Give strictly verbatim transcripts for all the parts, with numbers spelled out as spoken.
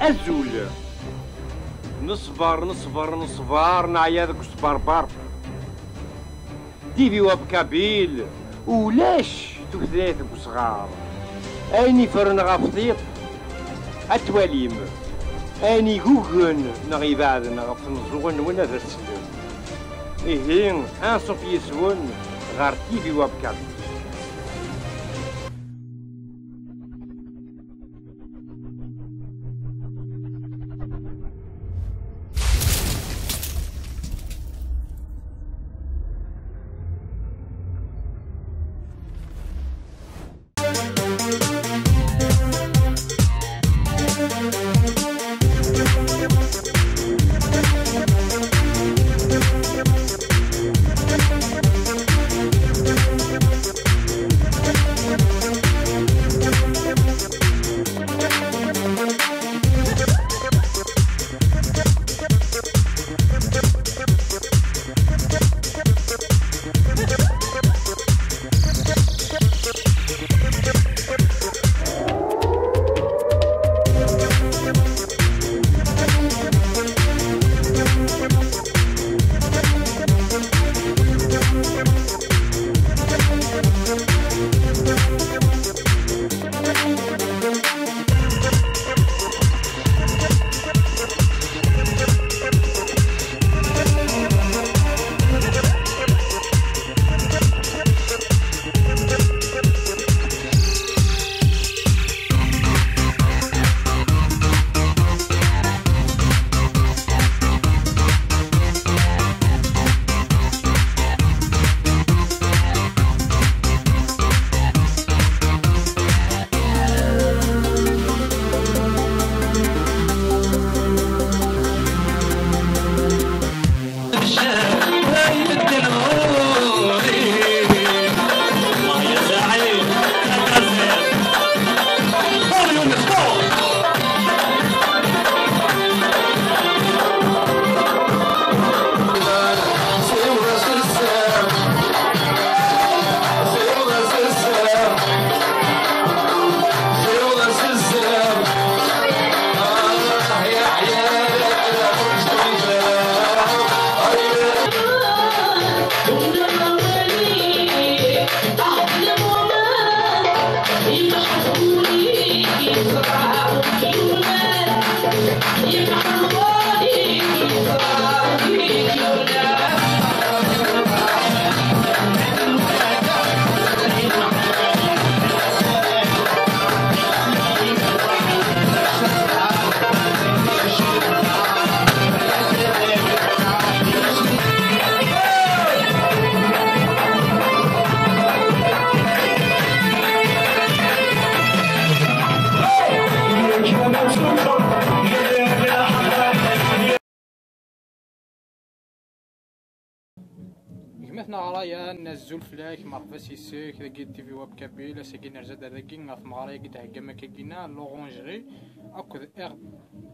Azul. Neṣber, neṣber, neṣber, neɛya deg usberber. T V Web Kabyle, ulac tutlayt deg usɣar. Ayen iffren ɣef tiṭ, ad twalim. Ayen igugen neɣ ibeɛden ɣef tmeẓẓuɣin-nwen, ad as-tellem. Ihi, anṣuf yis-wen ɣer T V Web Kabyle. Gma-tneɣ Ryan, azul fell-ak, merḥba s yes-k, dagi T V Web Kabyle, ass-agi nerza-d ar dagi ɣer tmeɣra-agi d-theggam akkagina, l'Orangerie akked R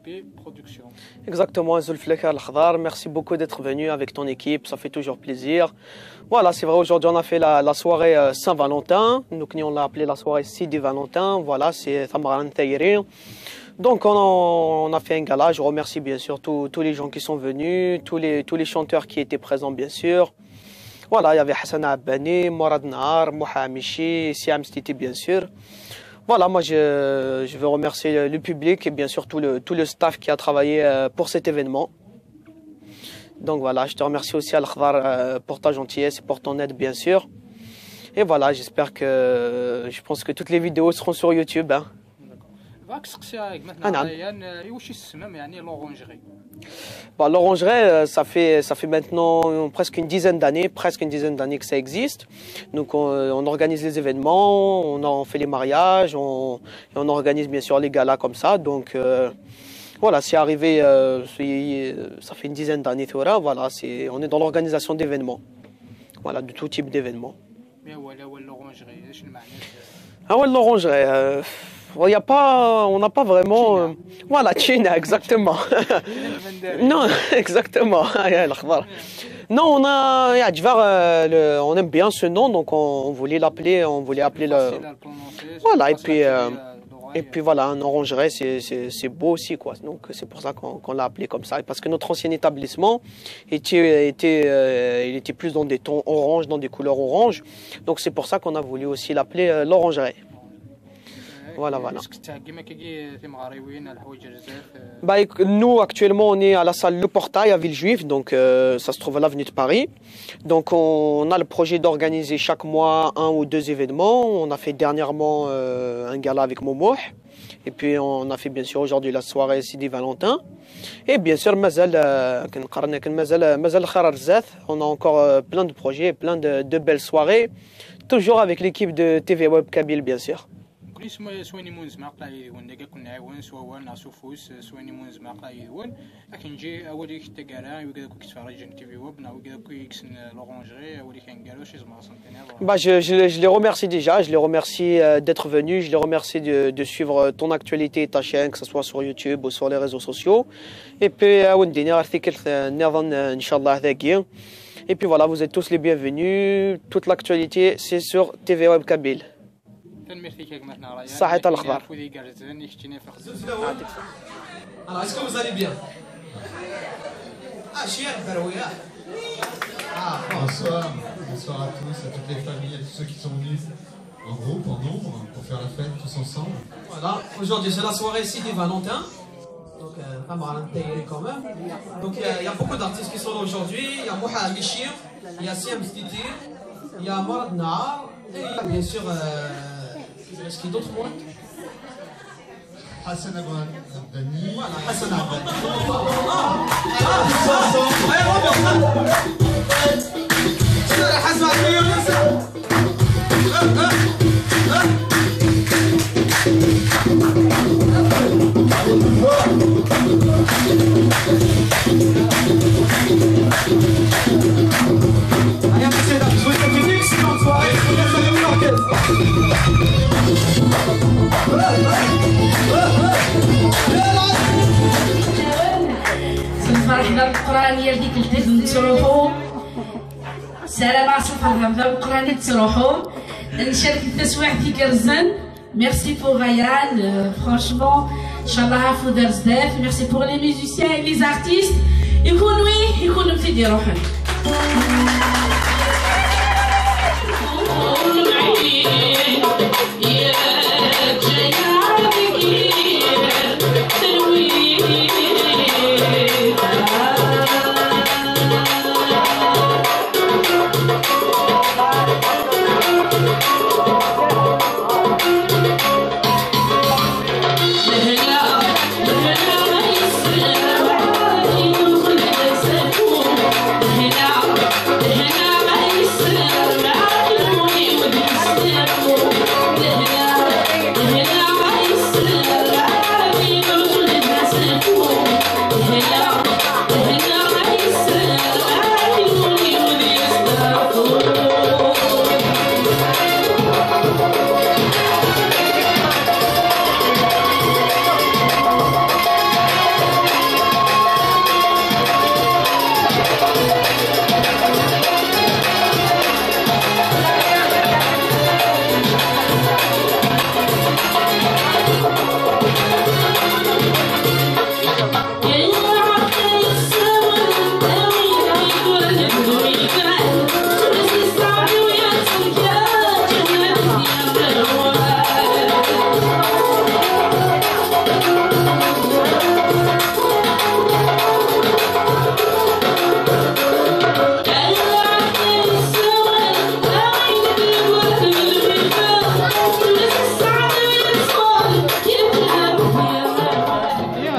B Production. Exactement, azul fell-ak a Lexḍer, merci beaucoup d'être venu avec ton équipe, ça fait toujours plaisir. Voilà, c'est vrai, aujourd'hui on a fait la, la soirée euh, Saint-Valentin, donc nous on l'a appelé la soirée Sidi Valentin, voilà, c'est tameɣra n tayri. Donc on a, on a fait un gala, je remercie bien sûr tous, tous les gens qui sont venus, tous les, tous les chanteurs qui étaient présents bien sûr. Voilà, il y avait Hassan Abani, Mourad Nahar, Moha Amichi, Siam Stiti bien sûr. Voilà, moi je, je veux remercier le public et bien sûr tout le, tout le staff qui a travaillé euh, pour cet événement. Donc voilà, je te remercie aussi Al Khdar euh, pour ta gentillesse et pour ton aide bien sûr. Et voilà, j'espère que, je pense que toutes les vidéos seront sur YouTube, hein. D'accord. بغيت نسقسي غماتنا آه، نعم. Ryan، آه، واش يسمم يعني l'Orangerie؟ Bon, l'Orangerie, euh, ça fait, ça fait maintenant presque une dizaine d'années, presque une dizaine d'années que ça existe. Donc on, on organise les événements, on, en fait les mariages, on, et on organise bien sûr les galas comme ça. Donc euh, voilà, c'est arrivé, euh, c'est- ça fait une dizaine d'années, tura, voilà, c'est, on est dans l'organisation d'événements. Voilà, de tout type d'événements. Mais voilà, voilà, l'Orangerie، اش المعنى؟ Ah ouais, l'Orangerie, euh, il y a pas, on n'a pas vraiment. China. Euh, voilà, China, exactement. Non, exactement. Ah, يا الأخضر. Non, on a, يا جفار, euh, le- on aime bien ce nom, donc on, on voulait l'appeler, on voulait appeler le. Facile à le prononcer, Voilà, et facile puis, à euh, dire, euh, Et puis voilà, un orangerie, c'est, c'est, c'est beau aussi, quoi. Donc c'est pour ça qu'on, qu'on l'a appelé comme ça. Parce que notre ancien établissement était, était, euh, il était plus dans des tons orange, dans des couleurs orange. Donc c'est pour ça qu'on a voulu aussi l'appeler euh, l'orangerie. Voilà, voilà. Est-ce que tu as... Bah, éc-, nous, actuellement, on est à la salle Le Portail à Villejuif, donc euh, ça se trouve à l'avenue de Paris. Donc on a le projet d'organiser chaque mois un ou deux événements. On a fait dernièrement euh, un gala avec Momo. Et puis on a fait bien sûr aujourd'hui la soirée Sidi Valentin. Et bien sûr, مازال, euh, كنقرن-، كان مازال, مازال الخير على الزاف. On a encore euh, plein de projets, plein de, de belles soirées. Toujours avec l'équipe de T V Web Kabyle, bien sûr. Kuli swa, swa ni mun zma aqla yid-wen, dagi kun nɛiwen, swa wal neɣ s ufus, swa ni mun zma aqla yid-wen. Akken ǧi awal-ik taggara i wigad akk i yettferriǧen T V Web neɣ wigad akk i yekksen l'orangerie, awal-ik aneggaru, acu tzemreḍ ad s-tiniḍ? Bah, je, je, je les remercie déjà, je les remercie euh, d'être venus, je les remercie de, de suivre euh, ton actualité et ta chaîne, que ce soit sur YouTube ou sur les réseaux sociaux. Et puis, euh, ad wen-d-iniɣ ar tikkelt euh, nniḍen, euh, inchallah, dagi. Et puis voilà, vous êtes tous les bienvenus. Toute l'actualité, c'est sur T V Web Kabyle. Tanemmirt-ik a gma-tneɣ Ryan. Ṣaḥit a lexbar. Afud igerrzen i keččini ɣef lxedma. Alors, est-ce que vous allez bien? Ah, cher Barouyah. Ah, bon. Bonsoir, bonsoir à tous, à toutes les familles, à tous ceux qui sont venus en groupe, en nombre, pour faire la fête tous ensemble. Voilà, aujourd'hui c'est la soirée Sidi Valentin. Donc, euh, Tamara Ntayri quand même. Donc, il y, a- il y a beaucoup d'artistes qui sont là aujourd'hui. Il y a Mohamed Michir, il y a Siam Stiti, il y a Morad Nahar, et il y a bien sûr, euh, est-ce qu'il y a d'autres, Morad? Hassan Abdani. Voilà, Hassan Abdani. Allez, messieurs, dames, je vous souhaite une excellente soirée. Je vous laisse avec l'orchestre. S lferḥ d ameqqran yal tikkelt i d-nettruḥu. Ssarameɣ s lferḥ d ameqqran i d-tettruḥum. Ncert taswiɛt igerrzen. Merci pour Ryan, euh, franchement, inchallah afud ar zdat. Merci pour les musiciens et les artistes. I kunwi, i kunemti d-iruḥen.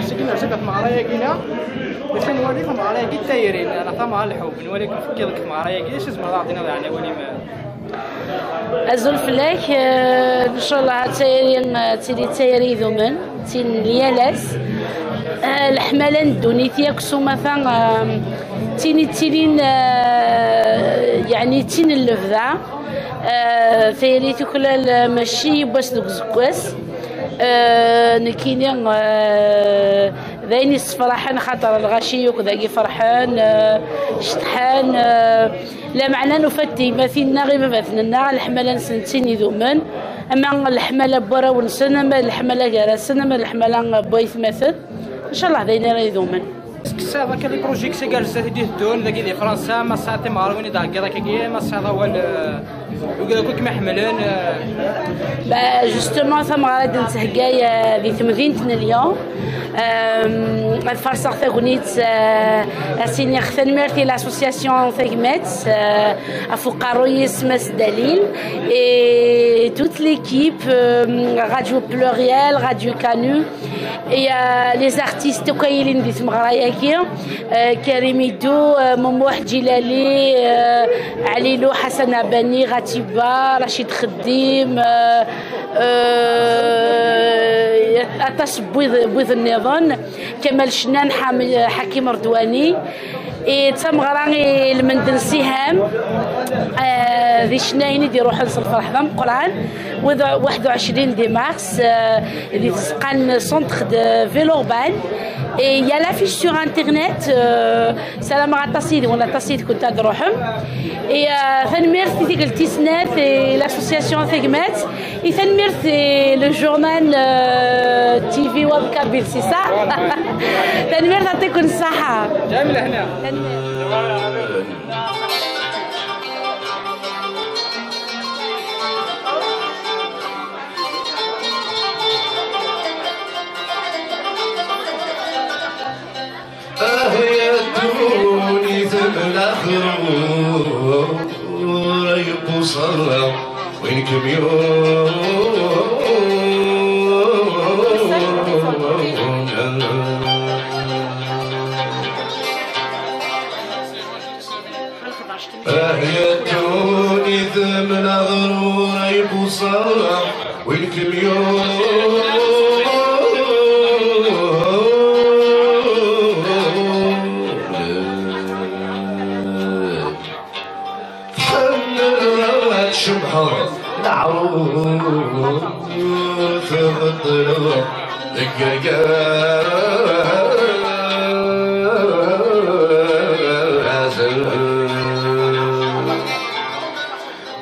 Ass-agi nerza ɣef tmeɣra-agi-na, d acu nwali tameɣra-agi d tayri, neɣ tameɣra n lḥub, nwali akken tekkiḍ deg tmeɣra-agi, d acu tzemreḍ ad aɣ-d-tiniḍ yeɛni awal-im? Azul fell-ak, eh, ncallah ad tayri, ad tili d tayri idumen, d tin n yal ass. Eh, leḥmala n ddunit yakk s umata, eh, d tin ittilin, eh, yeɛni d tin n lebda. Eh, tayri tuklal, eh, mačči yiwwas deg useggas. Eh, nekkini, eh, d ayen yessefraḥen, xaṭer lɣaci yakk dagi ferḥen, eh, ceṭḥen, eh, lameɛna nufa-d tiyemmatin-nneɣ, ibabaten-nneɣ, leḥmala-nsen d tin idumen. Ama leḥmala n warraw-nsen, ama leḥmala gar-asen, ama leḥmala n waytmaten. Ncallah d ayen ara idumen. Tesɛiḍ akka les projets i gar zdat i d-iteddun dagi di Fransa, ma tesɛiḍ timeɣriwin i d-theggiḍ akkagi, ma tesɛiḍ awal, eh, i wigad akk i kem-iḥemmlen, eh? Bah, justement, tameɣra i d-nettheggay, eh, di temdint n Lyon. Euh, ad farseɣ tagnit, euh, ad s-iniɣ tanemmirt i l'association Tagmat, euh, ɣef uqerruy-is Mass Dalil, et toute l'équipe, euh, Radio Pluriel, Radio Canu, et, euh, les artistes akk ay yellan di tmeɣra-agi, euh, Karim Idou, euh, Mumuḥ Djilali, euh, Alilu, Hassan Abani, Ghatiba, Rachid Kheddim, euh, euh, aṭas n wid, n wid nniḍen, Kamal Cnan, Ḥam-, Ḥakim Redwani, i d tameɣra i lmend n Siham, eh, d icennayen i d-iruḥen s lferḥ d ameqqran, wid waḥed u ɛecrin di mars, eh, di tzeqqa n Centre de Villeurbanne. Et il y a l'affiche sur Internet, eh, ssarameɣ aṭas yid-wen, aṭas yid-kent ad d-truḥem. Et, eh, tanemmirt i Tikkelt tis Snat et l'association Tagmat. I tanemmirt i le journal, euh, T V Web Kabyle, c'est ça? Tanemmirt, yɛṭikum ṣṣeḥḥa. Tanemmirt. Ah ya ddunit mla xerrur, ay quṣṣer, win kem-yuɣen. Ah ya ddunit mla xerrur, ay quṣṣer, win kem-yuɣen. Tḥemmleḍ ad tcebḥeḍ, leɛrur tbeṭṭleḍ deg argaz.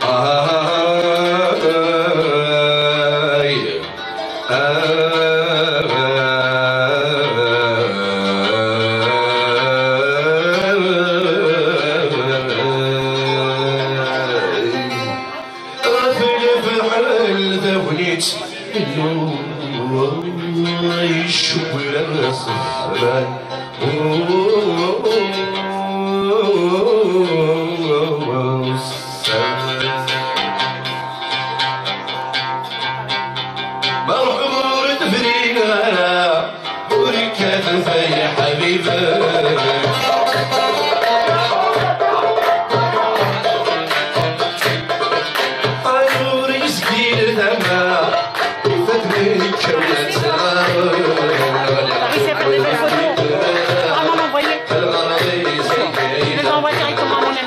Ay, ay. Ɣef lefḥel tagnit, yecewwel ameslay. Merḥba ur tefrin ara, ur kkatet ay ḥbiben. Ay ur yezgil tama. Vraiment m'envoyer. Je les envoie directement à mon ami.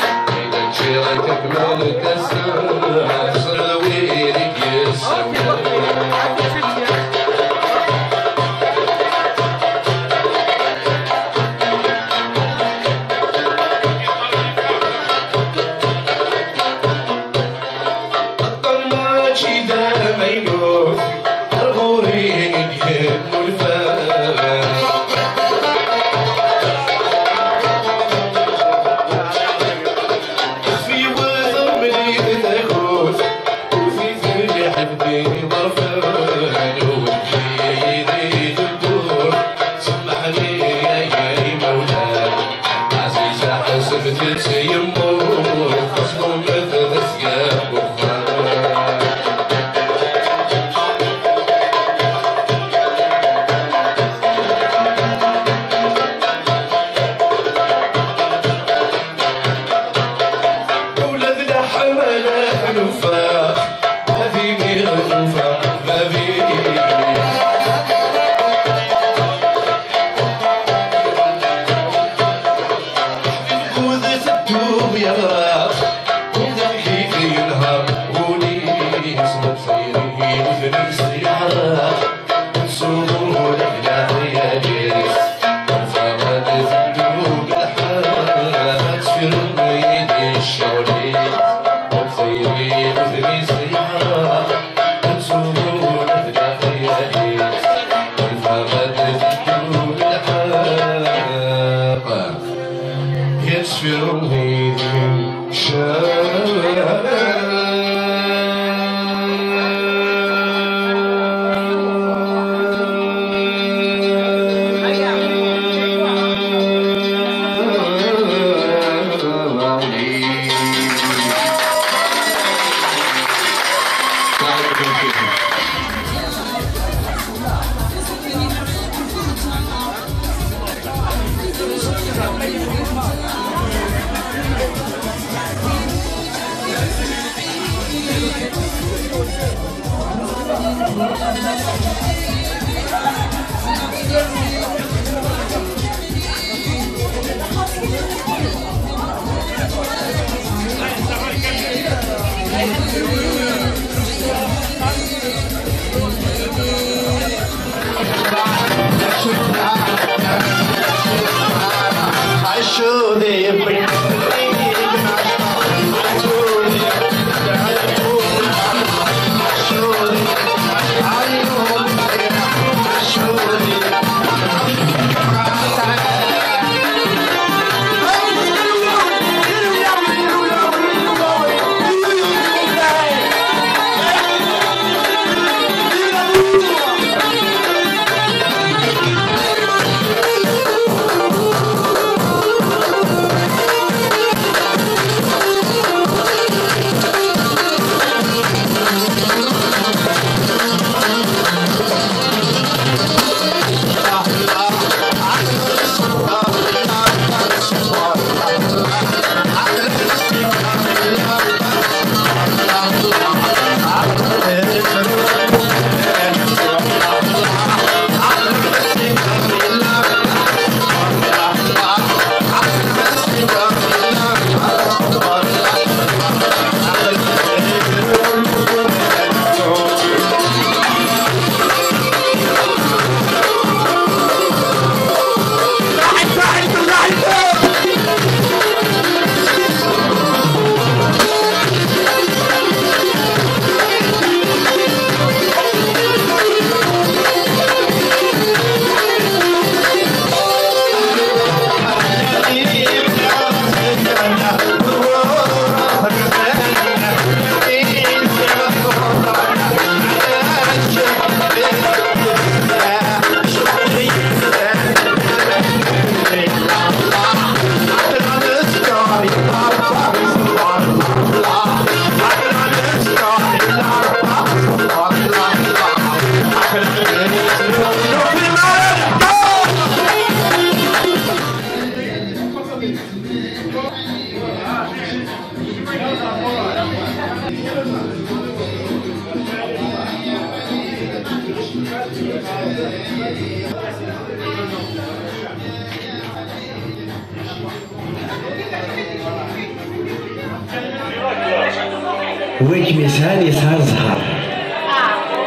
Wi kem-yesɛan yesɛa zzher.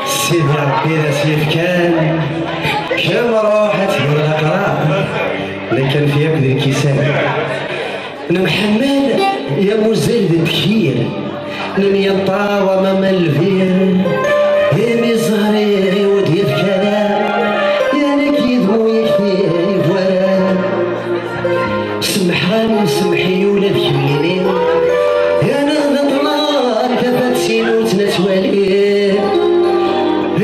Sidi Ṛebbi d as-yefkan. Kem ruḥ ad tgul leqrar. Nekk anef yakk d lkisan. Nemḥemmal ya muzzal d ddkir. Nemyenṭaḍ am aman lbir. Imi ẓẓher-iw d-yefk ara. Ya nekk yid-m ur yakti-, yebwara. Semḥeɣ-am, semḥ-iyi ula d kemmini. Aneɣ d ṭṭlam, tafat sin ur tt-nettwali.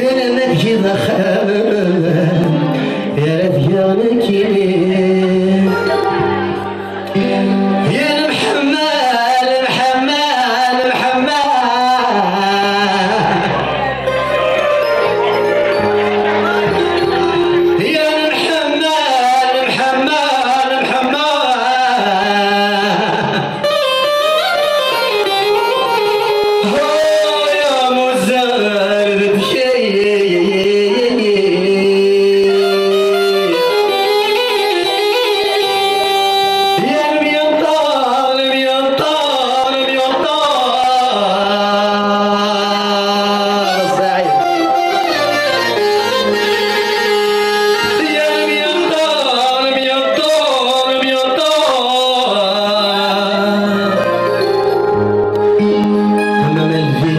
Alamma tgiḍ axxam, ara tgeɣ nekkini. Ya Mḥemmal, Mḥemmal, Mḥemmal. Ya Mḥemmal, Mḥemmal, Mḥemmal. Ho, ya muzzal d ddkir. Ya lemyenṭal, lemyenṭal, lemyenṭal. Saɛid. Ya lemyenṭal, lemyenṭal, lemyenṭal. Ama ma lbi,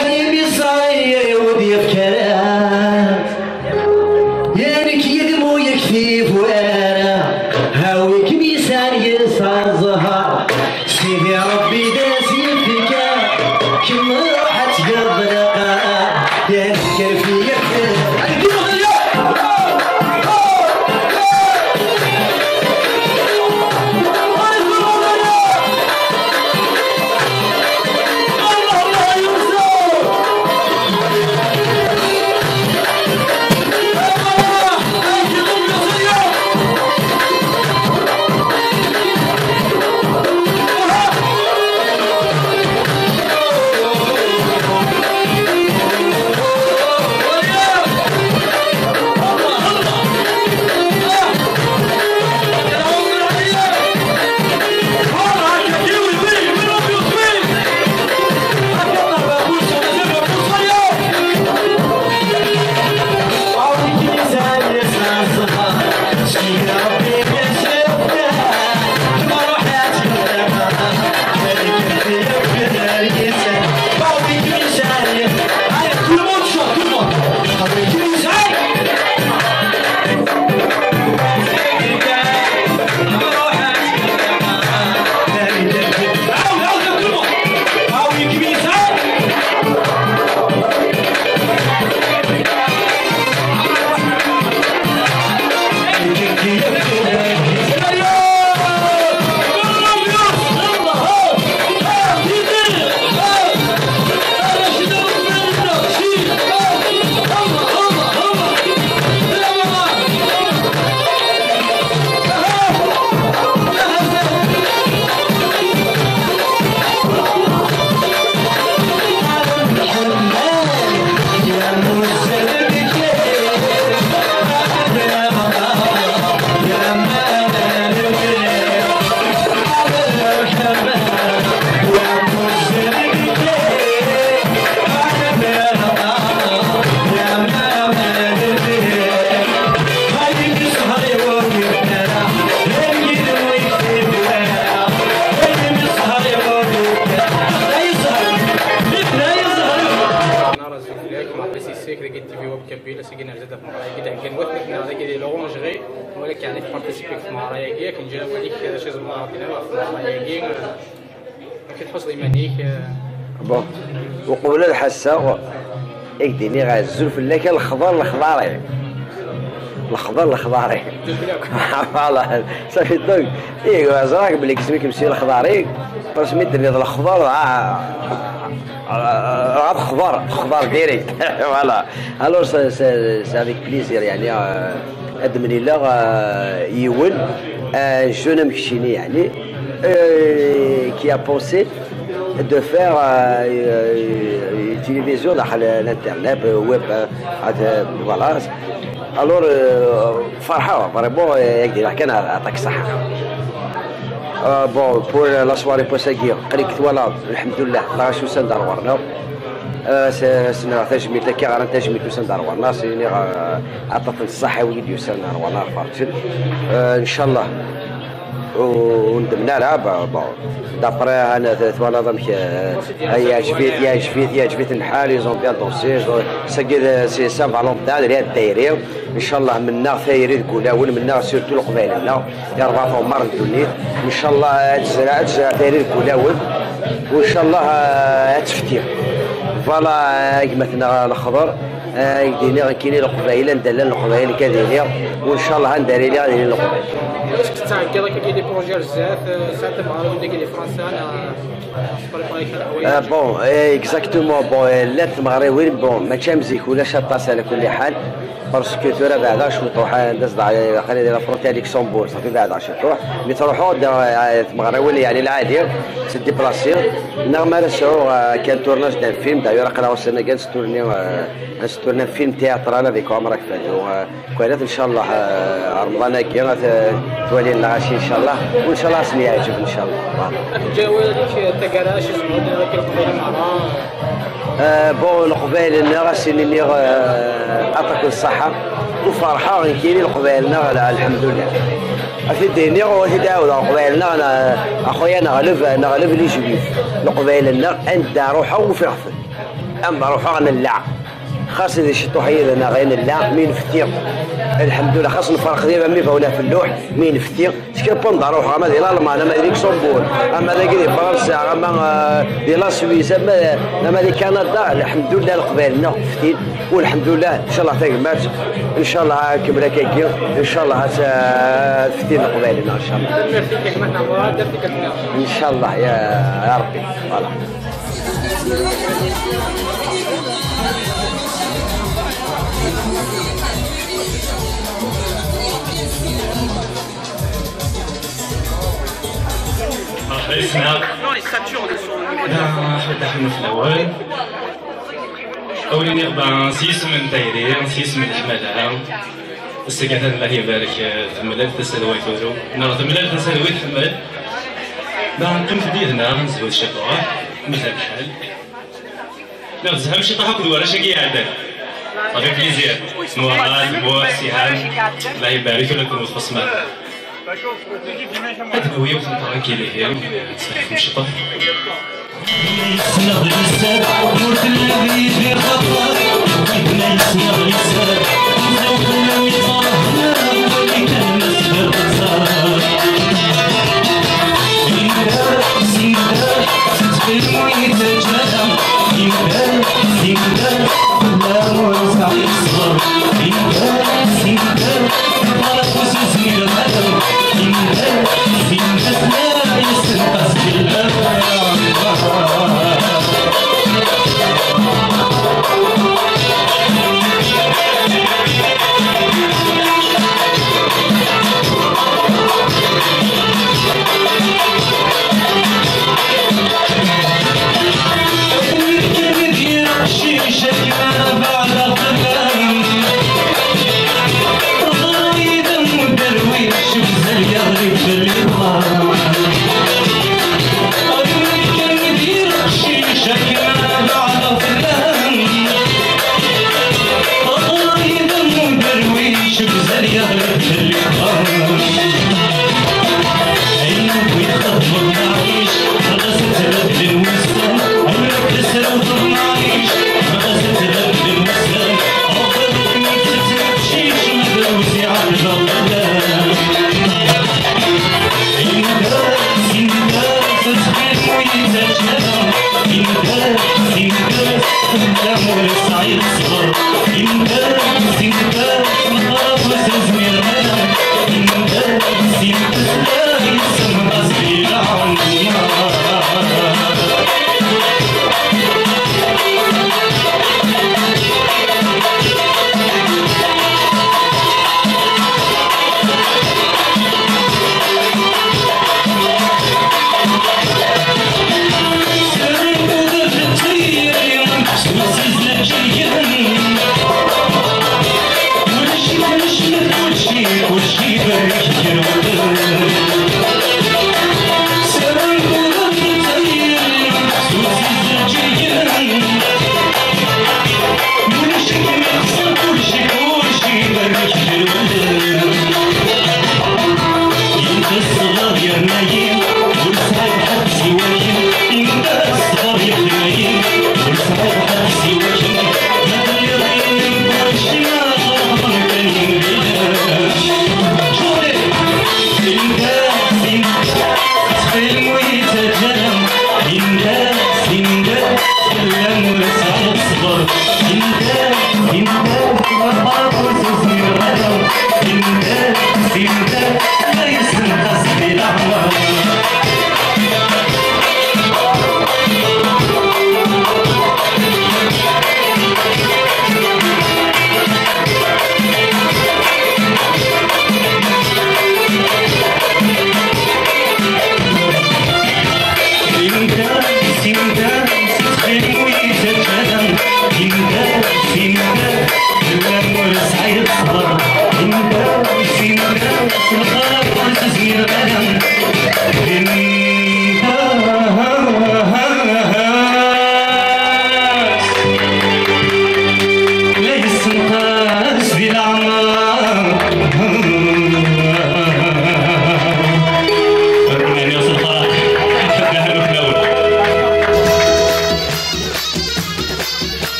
ay mi ẓẓay ur d-yefk ara. Ya nekk yid-m ur yaktif wara. Hawi kem yesɛan yesɛa zzher. Sidi Ṛebbi d as-yefka. Kemm ruḥ ad tgeḍ laqa. Ya nekk rfi yakk. Agi di l'orangerie, wala kan i tpartisipiḍ deg tmeɣra-agi, akken ǧǧan akk-ik d acu i tzemreḍ ad d-tiniḍ ɣef tmeɣra-agi, amek i tḥusseḍ iman-ik? Bon, uqbel ad ḥasseɣ, ad k-d-iniɣ azul fell-ak, a lexḍer lexḍari. Lexḍer lexḍari. Voilà, ça fait donc, eh, ẓriɣ belli isem-ik Mesyu Lexḍari, parce que mi d-tenniḍ lexḍer, ah, ah, ah, texḍer, texḍer direct. Voilà. Alors, c'est, c'est, c'est avec plaisir, يعني, euh, ad d-mlileɣ, euh, yiwen, un jeune am keččini, يعني, euh, qui a pensé de faire, euh, euh, une télévision daxel l'internet, euh, web, euh, ad, euh, voilà. Alors, euh, فرحة، vraiment, euh, ad k-d-iniɣ kan, yeɛṭik ṣṣeḥḥa. Euh, bon, pour la soirée n wass-agi, qrib twalaḍ, الحمد لله, lɣaci usan-d ar ɣur-neɣ. Euh, s-, s-, nniɣ tajmilt akka, ɣran tajmilt usan-d ar ɣur-neɣ, s-, nniɣ, euh, aṭṭaf n ṣṣeḥḥa i wid yusan ar ɣur-neɣ, ferǧen. Euh, ncallah. Ur, ur ndemmen ara, ba-, bon. D'après, ana t-, twalaḍ amek, euh, yeɛjeb-it, yeɛjeb-it, yeɛjeb-iten lḥal, ils ont bien dansé, ils ont, sagi d, c'est Saint-Valentin, d lɛid n tayri. Ncallah mennaɣ tayri deg wulawen, mennaɣ surtout leqbayel-nneɣ, yerbeɛ tumar n ddunit. Ncallah ad tezreɛ, ad tezreɛ tayri deg wulawen, u ncallah, euh, ad tefti. Voilà, a gma-tneɣ Lexḍer. Ay d-iniɣ nekkini leqbayel, anda llan leqbayel akka ad iliɣ, u ncallah anda ara iliɣ ad ilin leqbayel. Est-ce que tettɛeggiḍ akka des projets ar zdat, eh, sɛiḍ tameɣra dagi di Fransa, neɣ, eh, tettprepareḍ kra n ḥwayeǧ? Ah, bon, eh, exactement, bon, eh, llant tmeɣriwin, bon, mačči am zik, ulac aṭas ala kulli ḥal, parce que tura beɛdeɣ cwiṭ, ruḥ anda zedɣeɣ, aql-i di la frontière Luxembourg, ṣafi beɛdeɣ cwiṭ, ruḥ, mi ttruḥuɣ-d, eh, tmeɣriwin, yeɛni lɛali, ttdiplasiɣ, neɣ mi ara sɛuɣ, eh, kan tournage d'un film, d'ailleurs aql-aɣ ussan-agi ad nesturni, eh, Ad nesturni film théâtral avec Omar Akfado. Euh, kwanat, ncallah, euh, Remḍan-agi, ad t-, twali lɣaci, ncallah. U ncallah ad sen-yeɛǧeb, ncallah. Voilà. Ad teǧǧ awal-ik, eh, taggara, acu tzemreḍ ad d-tiniḍ akka i Leqbayel merra? Euh, bon, Leqbayel-nneɣ, ad sen-iniɣ, euh, yeɛṭik ṣṣeḥḥa. U ferḥeɣ, nekkini Leqbayel-nneɣ, la, lḥemdullah. Ad t-id-iniɣ, u ad t-id-ɛawdeɣ, Leqbayel-nneɣ, la, a xuya, neɣleb, neɣleb les juifs. Leqbayel-nneɣ, anda ruḥeɣ, ufiɣ-ten. Am ruḥeɣ nella. Xas di ciṭuḥ yid-neɣ i nella, mi nefti. Lḥemdullah, xas nferq dima mi bawna felluḥ, mi nefti. Tkapun d ruḥeɣ, ama di Lalman, ama di Luxembourg, ama dagi di Fransa, ama, eh, di la Suisse, ama, ama di Canada, lḥemdullah, leqbayel-nneɣ ftin. U lḥemdullah, ncallah tagmat, ncallah ad nkemmel akkagi, ncallah ad, eh, ftin leqbayel-nneɣ, ncallah. Tanemmirt-ik a gma-tneɣ Murad, ar tikkelt-nniḍen. Ncallah, ya, ya Rebbi. Voilà. مرحبا يسنا. لا، حد حنا في الأول. أولين يغبى سيس من تايري، سيس من الحمالة. السكاتات الله يبارك، آه، تملال تسلوي تورو. نرى تملال تسلوي تحمل. لا، نقيم في ديدنا، نزوج شطوة. مازال الحال. لا، بزاف ماشي طاح كل ورا شكي عدد. صافي بليزير. مراد، موح، سهام. الله يبارك لكم وتقسم. هذيك هي وثنطا كي ليه. ماشي طاح. يسلغ السد، ورد الذي في خطر. ما يسلغ السد، يسوق لو يطلع هنا، ولكن السد صار.